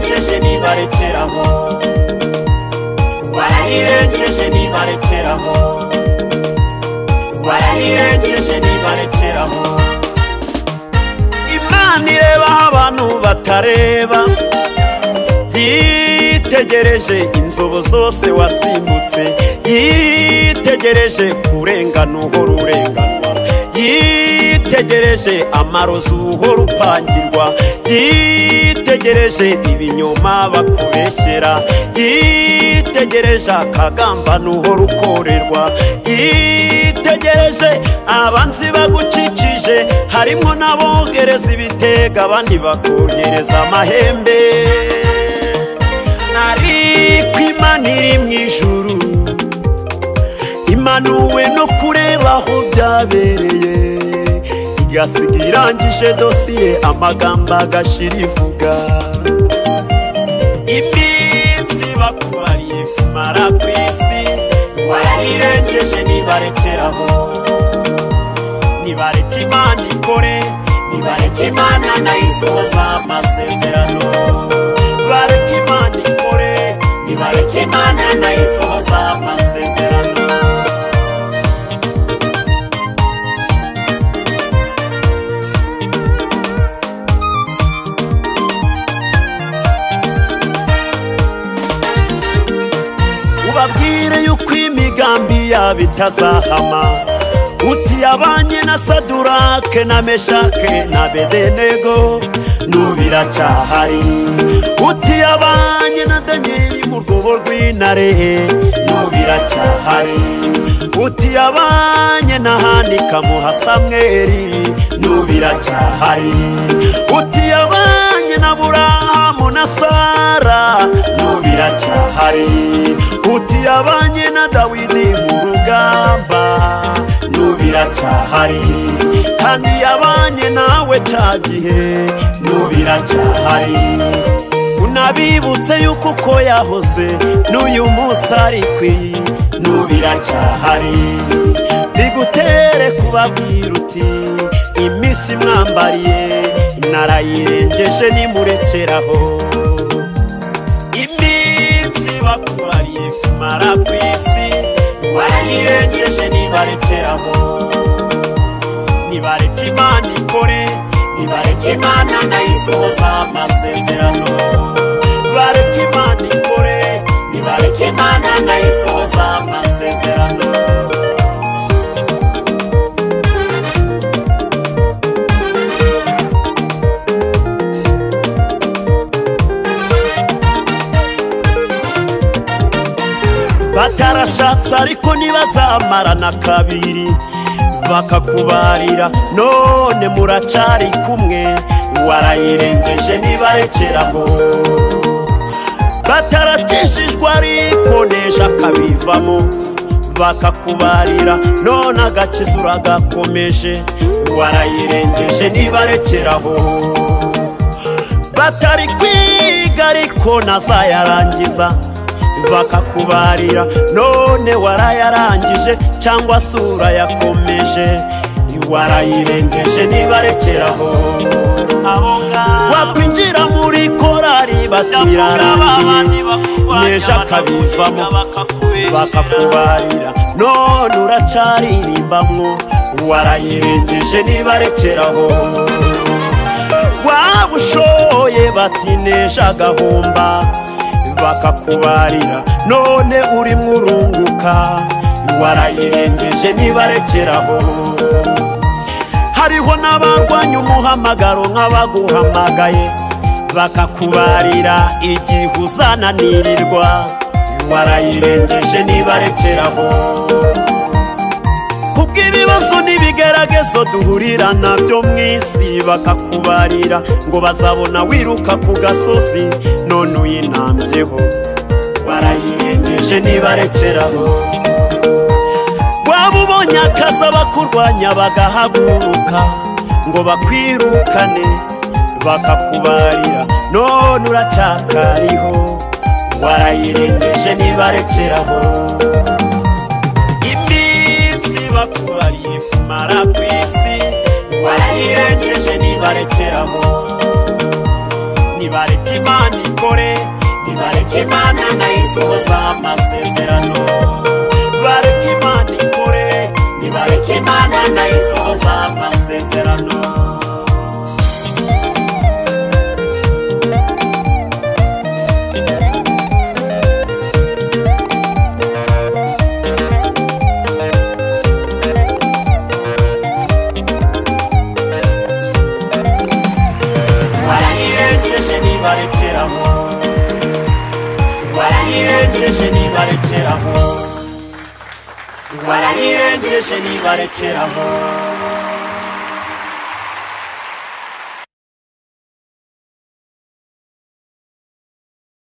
Warayirengeje nibarekeraho, warayirengeje nibarekeraho, warayirengeje nibarekeraho. Imana ireba abantu batareba, yitegereje inzobo zose wasimbutse, yitegereje kurengana uhora urenganwa, yitegereje amarozi uhora upangirwa, yitegereje ibinyoma bakubeshyera, yitegereje akagambano uhora ukorerwa, yitegereje abanzi bagukikije, harimo n'abongereza ibitega abandi bakohereza amahembe. Ariko Imana iri mu ijuru imanuwe no kureba aho byabereye, igasiga irangije dosiye amagambo agashira ivuga. Iminsi bakubariye kumara ku isi warayirengeje nibarekeraho, nibareke Imana ikore, nibareke Imana nayo isohoza amasezerano, bareke Imana ikore, nibareke Imana nayo isohoza amasezerano. Ubabwire yuko imigambi yabo itazahama, uti yabanye na Sadurake na Meshake na Abedenego n'ubiracyahari, uti yabanye na Danieli mu rwobo rw'intare n'ubiracyahari, uti yabanye na Hana ikamuha Samweli n'ubiracyahari, uti yabanye na Aburahamu na Sara n'ubiracyahari, uti yabanye na Dawidi mu rugamba n'ubiracyahari, kandi yabanye nawe cya gihe n'ubiracyahari. Unabibutse yuko uko yahoze n'uyu munsi ari kwi n'ubiracyahari, bigutere kubabwira uti iminsi mwambariye narayirengeje nimurekeraho. Iminsi bakubariye kumara ku isi warayirengeje nibarekeraho, nibareke Imana ikore, nibareke Imana nayo isohoza amasezerano, bareke Imana ikore, nibareke Imana nayo isohoza amasezerano. Batarashatse ariko ntibazamarana kabiri, bakakubarira none muracyari kumwe, warayirengeje nibarekeraho. Batarakijijwe ariko nejo akabivamo, bakakubarira none agakiza uragakomeje, warayirengeje nibarekeraho. Batari kwiga ariko nazayarangiza, bakakubarira none warayarangije cyangwa se urayakomeje, warayirengeje nibarekeraho. Wakwinjira muri korari batirarangiye nejo akabivamo, bakakubarira none uracaririmbamwo, warayirengeje nibarekeraho. Waba ushoye bati nejo agahomba, bakakubarira none urimo urunguka, warayirengeje nibarekeraho. Hariho n'abarwanya umuhamagaro nk'abaguhamagaye, bakakubarira igihe uzananirirwa, warayirengeje nibarekeraho. Kubw'ibibazo n'ibigeragezo duhurira nabyo mu isi, bakakubarira ngo bazabona wiruka ku gasozi none uyinambyeho, warayirengeje nibarekeraho. Waba ubonye akazi abakurwanya bagahaguruka ngo bakwirukane, bakakubarira none uracyakariho, warayirengeje nibarekeraho. Iminsi bakubariye kumara ku isi warayirengeje nibarekeraho, Nibareke Imana ikore, Nibareke Imana nayisohoza amasezerano. Bareke Imana ikore, Nibareke Imana nayisohoza amasezerano. Warayirengeje nibarekeraho, warayirengeje nibarekeraho, warayirengeje nibarekeraho.